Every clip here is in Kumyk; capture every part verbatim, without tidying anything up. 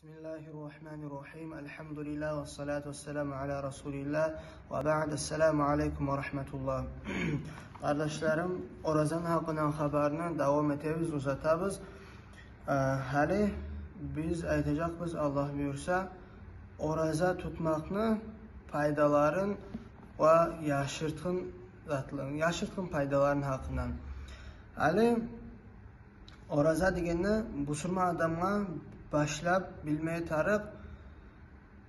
Бисмиллагьи ррагьмани ррагьим. Альгьамдулиллагь, вассалату вассаламу аля расулиллагь. Ва баъд, ассаламу алейкум ва рагьматуллагь. Къардашларым, оразаны гьакъындан хабарны давам этебиз, узатабыз. Э, гьали биз айтажакъбыз, Аллагь буюрса, ораза тутмакъны пайдаларын ва яшыртгъын затларын, яшыртгъын пайдаларын гьакъындан. Гьали ораза дегенни бусурман адамгъа башлап билме тарыкъ.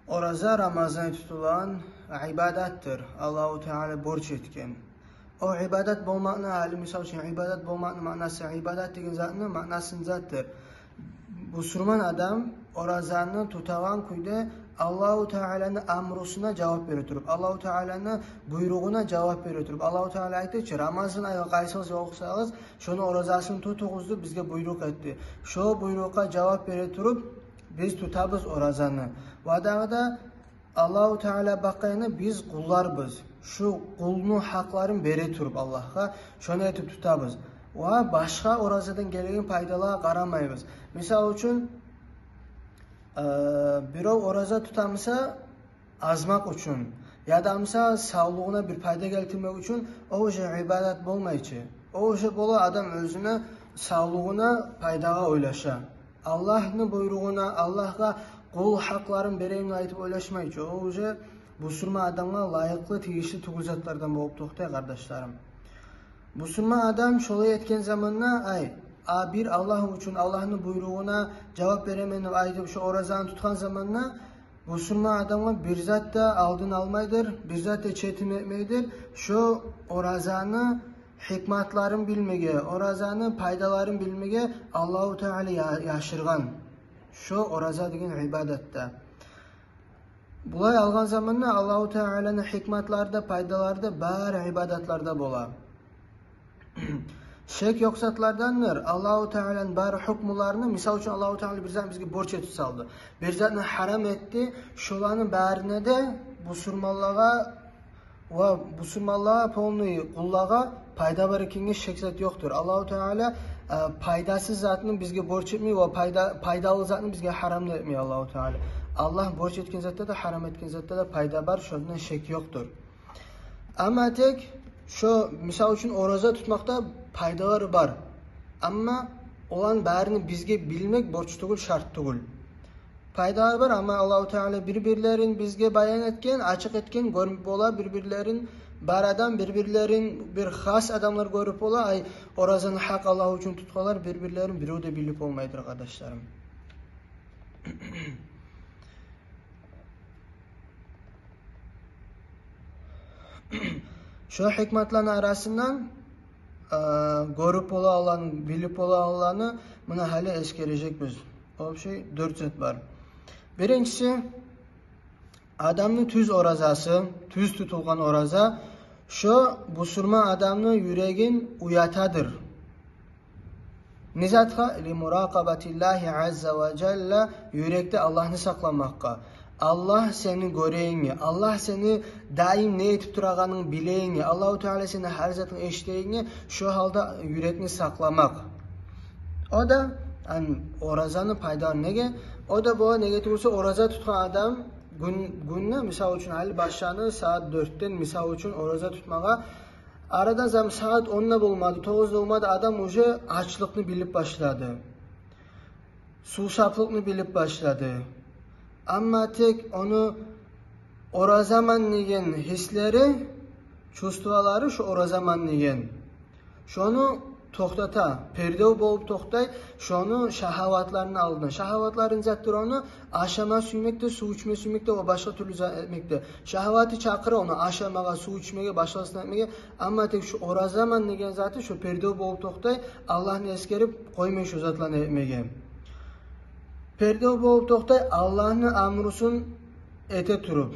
Ораза Рамазан тутулагъан ибадатдыр, Аллагьу Таала борч этген. О ибадат болмакъны, гьали мисал учун, ибадат болмакъны маънасы, ибадат деген затны маънасы не затдыр? Бусурман адам оразаны тутагъан кюйде Аллагьу Тааланы амрусуна жавап бере туруп, Аллагьу Тааланы буйругъуна жавап бере туруп. Аллагьу Таала айтды чы: «Рамазан айгъа къайсыгъыз ёлукъсагъыз, шону оразасын тутугъуз», – деп бизге буйрукъ этди. Шо буйрукъгъа жавап бере туруп, биз тутабыз оразаны. Ва дагъы да Аллагьу Таала бакъгъаны биз къулларбыз. Шу къулну гьакъларын бере туруп Аллагьгъа, шону этип тутабыз. Ва башгъа оразадан гелеген пайдалагъа къарамайбыз. Мисал учун, э, биров ораза тутамыса, азмакъ учун, яда мисал савлугъуна бир пайда гелтирмек учун, о уже ибадат болмай чы. О уже бола адам оьзюню савлугъуна пайдагъа ойлаша. Аллагьны буйругъуна, Аллагьгъа къул гьакъларын берейим деп айтып ойлашмай чы. О уже бусурман адамгъа лайыкълы, тийишли тюгюл затлардан болуп токътай, къардашларым. Бусурман адам шолай этген заманда, ай, а бир Аллагь учун, Аллагьны буйругъуна жавап беремен деп айтып, шо оразаны тутгъан заманда, бусурман адамгъа бир зат да алдын алмайдыр, бир зат да четим этмейдир. Шо оразаны гьикматларын билмеге, оразаны пайдаларын билмеге Аллагьу Таала я-, яшыргъан шо ораза деген ибадатда. Булай алгъан заманда Аллагьу Тааланы гьикматлары да, пайдалары да бары ибадатларда бола. Шек ёкъ затлардандыр Аллагьу Тааланы бары гьукмуларыны. Мисал учун, Аллагьу Таала бир затны бизге борч этип салды, бир затны гьарам этди. Шоланы барына да бусурманлагъа ва бусурманлагъа, полный къуллагъа пайда бар экенге шек зат ёкъдур. Аллагьу Таала, э, пайдасыз затны бизге борч этмей ва пайда-, пайдалы затны бизге гьарам да этмей Аллагьу Таала. Аллагь борч этген затда да, гьарам этген затда да пайда бар, шондан шек ёкъдур. Амма тек шо, мисал учун, ораза тутмакъда пайдалары бар. Амма оланы барын бизге билмек борч тюгюл, шарт тюгюл. Пайдалары бар, амма Аллагьу Таала бир-бирлерин бизге баян этген, ачыкъ этген, гёрюп бола бир-бирлерин, бар адам бир-бирлерин, бир хас адамлар гёрюп бола. Ай, оразаны гьакъ Аллагь учун тутгъанлар бир-бирлерин бирев де билип болмайдыр, къардашларым. Шо гьикматланы арасындан, а, гёрюп болагъанланы, билип болагъанланы муна гьали эсгережекбиз. Общий дёрт зат бар. Биринчиси, адамны тюз оразасы, тюз тутулгъан ораза, шо бусурман адамны юрегин уятадыр. Не затгъа? Ли муракъабатиллагьи азза ва жалла, юрекде Аллагьны сакъламакъгъа. Аллагь сени гёрегенге, Аллагь сени даим не этип турагъанынгны билегенге, Аллагьу Таала сени гьар затынгны эшитегенге, шо гьалда юрекни сакъламакъ. О да, ан, оразаны пайдалары неге? О да бола, неге тюгюлсе, ораза тутгъан адам гюн, гюнде, мисал учун, гьали башланы сагьат дёртден, мисал учун, ораза тутмагъа, арадан зам-, сагьат онда болмады, тогъузда болмады, адам уже ачлыкъны билип башлады, сувсаплыкъны билип башлады. Амма тек ону оразаман деген гьислери, чувстволары, шо оразаман деген, шону токътата, пердев болуп токътай шону шагьаватларыны алдына. Шагьаватлары не затдыр ону? Ашама сюймек де, сув ичме сюймек де ва башгъа тюрлю зат этмек де. Шагьаваты чакъыра ону ашамагъа, сув ичмеге, башгъа зат этмеге. Амма тек шо оразаман деген заты шо пердев болуп токътай, Аллагьны эсгерип къоймай шо затланы этмеге. Пердев болуп токътай, Аллагьны амрусун эте туруп.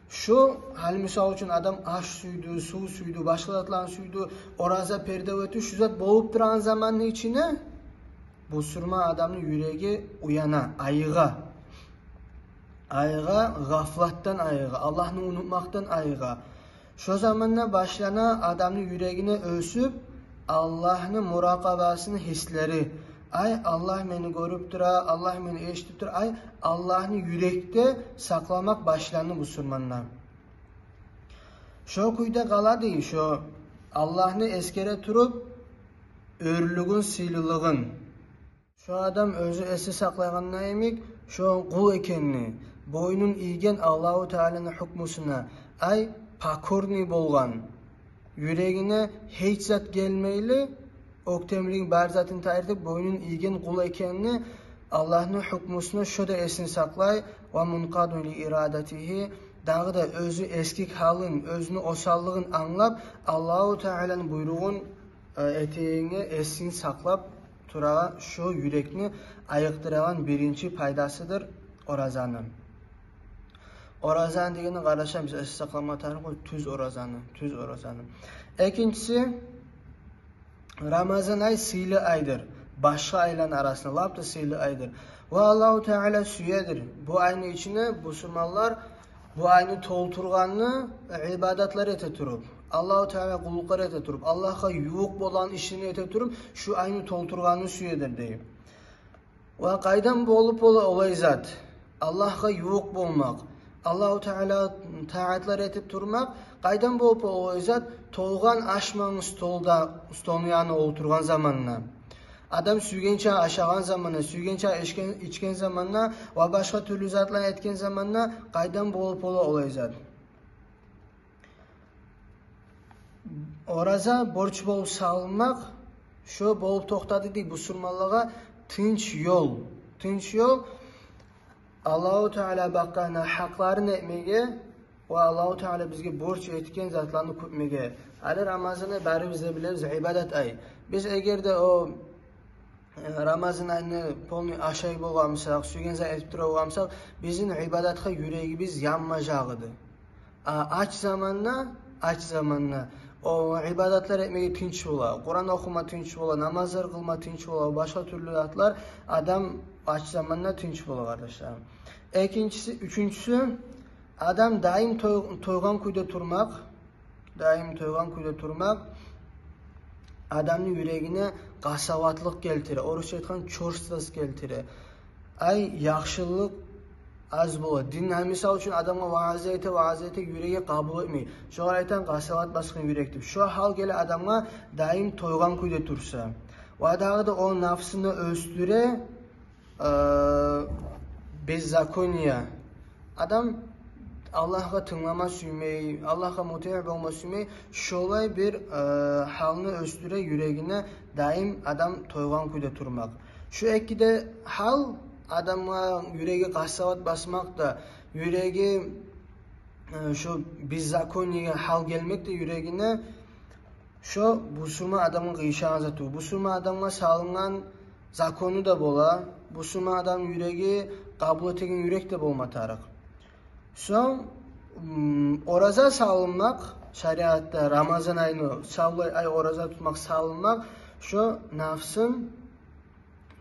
Шо, гьали, мисал учун, адам аш сюйдю, сув сюйдю, башгъа затланы сюйдю, ораза пердев этди, шу зат болуп турагъан заманны ичине бусурман адамны юреги уяна, айыгъа. Айыгъа, гъафлатдан айыгъа, Аллагьны унутмакъдан айыгъа. Шо заманда башлана адамны юрегине оьсюп Аллагьны муракъабасыны гьислери, Ай, Аллагь мени гёрюп тура, Аллагь мени эшитип тура. Ай, Аллагьны юрекде сакъламакъ башланды бусурманда. Шо кюйде къала дей, шо Аллагьны эсгере туруп, оьрлюгюн, сыйлылыгъын. Шо адам оьзю эсде сакълайгъанда йимик, шо къул экенни, бойнун ийген Аллагьу Тааланы гьукмусуна, ай, покорный болгъан, юрегине гьеч зат гелмейли, оьктемлигин, бар затын тайдырып, бойнун ийген къул экенни, Аллагьны гьукмусуна шо да эсин сакълай, ва мункъадун ли ирадатигьи, дагъы да оьзю эксик гьалын, оьзюню осаллыгъын англап, Аллагьу Тааланы буйругъун, э, этегенге эсин сакълап турагъан, шо юрекни айыкъдырагъан биринчи пайдасыдыр оразаны. Оразаны дегенде, къардашлар, биз эсде сакъламагъа тарыкъ тюз оразаны, тюз оразаны. Экинчиси, Рамазан ай сыйлы айдыр, башгъа айланы арасында лап да сыйлы айдыр. Ва Аллагьу Таала сюедир бу айны ичине бусурманлар бу айны толтургъанны ибадатлар эте туруп, Аллагьу Таала къуллукълар эте туруп, Аллагьгъа ювукъ болгъан ишин эте туруп, шу айны толтургъанны сюедир дей. Ва къайдан болуп бола олай зат? Аллагьгъа ювукъ болмакъ, Аллагьу Таала таатлар этип турмакъ, къайдан болуп бола олай зат? Толгъан аш ман столда, столну янына олтургъан заманда. Адам сюйгенча ашагъан заманда, сюйгенча ичген, ичген заманда ва башгъа тюрлю затлар этген заманда къайдан болуп бола олай зат? Ораза борч болуп салынмакъ, шо болуп токътады дей бусурманлагъа тынч ёл. Тынч ёл Аллагьу Таала бакъгъанда гьакъларын этмеге ва Аллагьу Таала бизге борч этген затланы кютмеге. Гьали Рамазан ай, барыбыз да билебиз, ибадат ай. Биз эгер де о Рамазан айны полный ашай болгъан бусакъ, сюйген зат этип тура болгъан бусакъ, бизин ибадатгъа юрегибиз янмажакъ эди. А ач заманда, ач заманда о ибадатлар этмеге тынч бола, Къуран охума тынч бола, намазлар къылма тынч бола, башгъа тюрлю затлар адам ач заманда тынч бола, къардашларым. Экинчиси, уьчюнчюсю, адам даим той-, тойгъан кюйде турмакъ, даим тойгъан кюйде турмакъ адамны юрегине къасаватлыкъ гелтире, орусча айтгъан чёрствость гелтире. Ай, яхшылыкъ аз бола. Дин, гьа, мисал учун, адамгъа ваъза эте, ваъза эте, юреги къабул этмей. Шогъар айтагъан къасават басгъан юрек деп. Шо гьал геле адамгъа даим тойгъан кюйде турса. Ва дагъы да о нафсыны оьсдюре, э, беззаконие. Адам Аллагьгъа тынглама сюймей, Аллагьгъа мутиъ болма сюймей, шолай бир, э, гьалны оьсдюре юрегине даим адам тойгъан кюйде турмакъ. Шу эки де гьал, адамгъа юреги къасават басмакъ да, юреги, э, шу беззакониеге гьал гелмек де юрегине, шо бусурман адамгъа къыйышагъан зат тюгюл. Бусурман адамгъа салынгъан закону да бола. Бусурман адамны юреги къабул этеген юрек де болма тарыкъ. Сонг, м, ораза салынмакъ, шариатда Рамазан айны, савлай ай ораза тутмакъ, салынмакъ, шо нафсын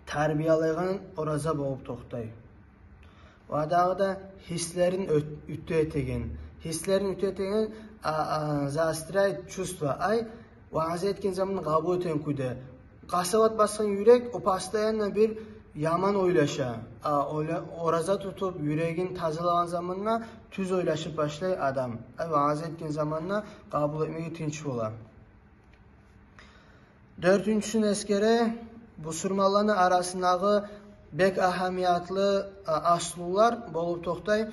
тарбиялайгъан ораза болуп токътай. Ва дагъы да гьислерин оьт-, уьттю этеген. Гьислерин уьттю этеген, а, а, заостряет чувства. Ай, ваъза этген заманда къабул этеген кюйде. Къасават басгъан юрек, о постоянно бир яман ойлаша. А, ойла-, ораза тутуп, юрегин тазалагъан заманда тюз ойлашып башлай адам. Ай, ваъза этген заманда къабул этмеге тынч бола. Дёртюнчюсюн эсгере, бусурманланы арасындагъы бек агьамиятлы, а, аслулар болуп токътай.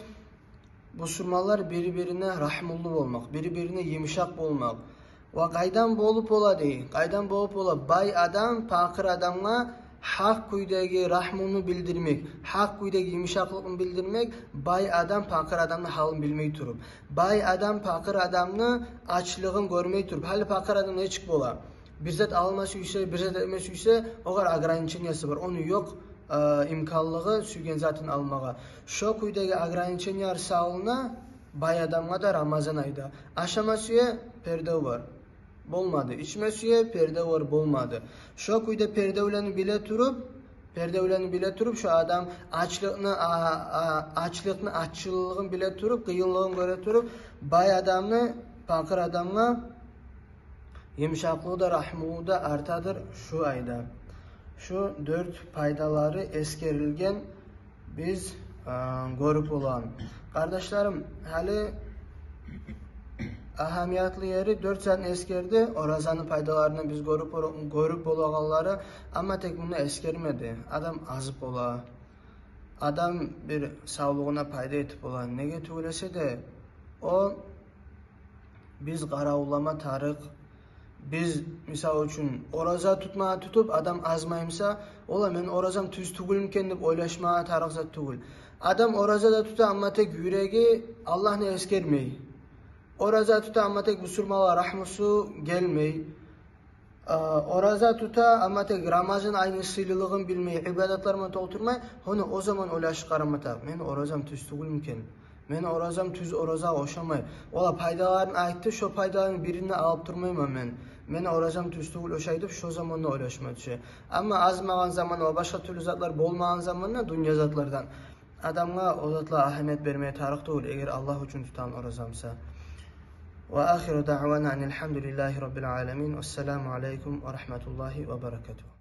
Бусурманлар бири-бирине рагьмулу болмакъ, бири-бирине йымышакъ болмакъ. Ва къайдан болуп бола дей, къайдан болуп бола бай адам пакъыр адамгъа гьакъ кюйдеги рагьмуну билдирмек, гьакъ кюйдеги йымышакълыкъны билдирмек, бай адам пакъыр адамны гьалын билмей туруп, бай адам пакъыр адамны ачлыгъын гёрмей туруп. Гьали пакъыр адам нечик бола? Бир зат алма сюйсе, бир зат этме сюйсе, огъар ограничениясы бар. Ону ёкъ, э, имканлыгъы сюйген затын алмагъа. Шо кюйдеги ограничениялар салына бай адамгъа да Рамазан айда. Ашама сюе, пердев бар. Болмады. Ичме сюе, пердев бар, болмады. Шо кюйде пердевлени биле туруп, пердевлени биле туруп, шо адам ачлыкъны, а, а, ачлыкъны аччылыгъын биле туруп, къыйынлыгъын гёре туруп, бай адамны пакъыр адамгъа йымышакълыгъы да, рагьмулугъу да артадыр шу айда. Шу дёрт пайдалары эсгерилген биз, а, гёрюп болагъан. Къардашларым, гьали агьамиятлы ери дёрт затны эсгерди, оразаны пайдаларыны биз гёрюп, гёрюп болагъанлары, амма тек мунда эсгермеди. Адам азып бола, адам бир савлугъуна пайда этип бола. Неге тюгюл эсе де, о биз къаравуллама тарыкъ. Биз, мисал учун, ораза тутма тутуп, адам азмаймыса, ола, мен оразам тюз тюгюлмюкен деп ойлашма тарыкъ зат тюгюл. Адам ораза да тута, амма тек юреги Аллагьны эсгермей. Ораза тута, амма тек бусурманлагъа рагьмусу гелмей. А, ораза тута, амма тек Рамазан айны сыйлылыгъын билмей, ибадатлар ман толтурмай, гьона о заман ойлашып къарама тарыкъ: мен оразам тюз тюгюлмюкен? Мен оразам тюз оразагъа ошамай. Ола пайдаларын айтды, шо пайдаланы бирин де алып турмайман мен. Мен оразам тюз тюгюл ошай деп, шо заманда ойлашма тюше. Амма азмагъан заман ва башгъа тюрлю затлар болмагъан заманда, дюнья затлардан, адамгъа о затлагъа агьамият бермеге тарыкъ тюгюл, эгер Аллагь учун тутагъан оразамса. Ва ахиру даъвана анил гьамдулиллагьи раббил аламин. Вассаламу алайкум ва рагьматуллагьи ва баракатугь.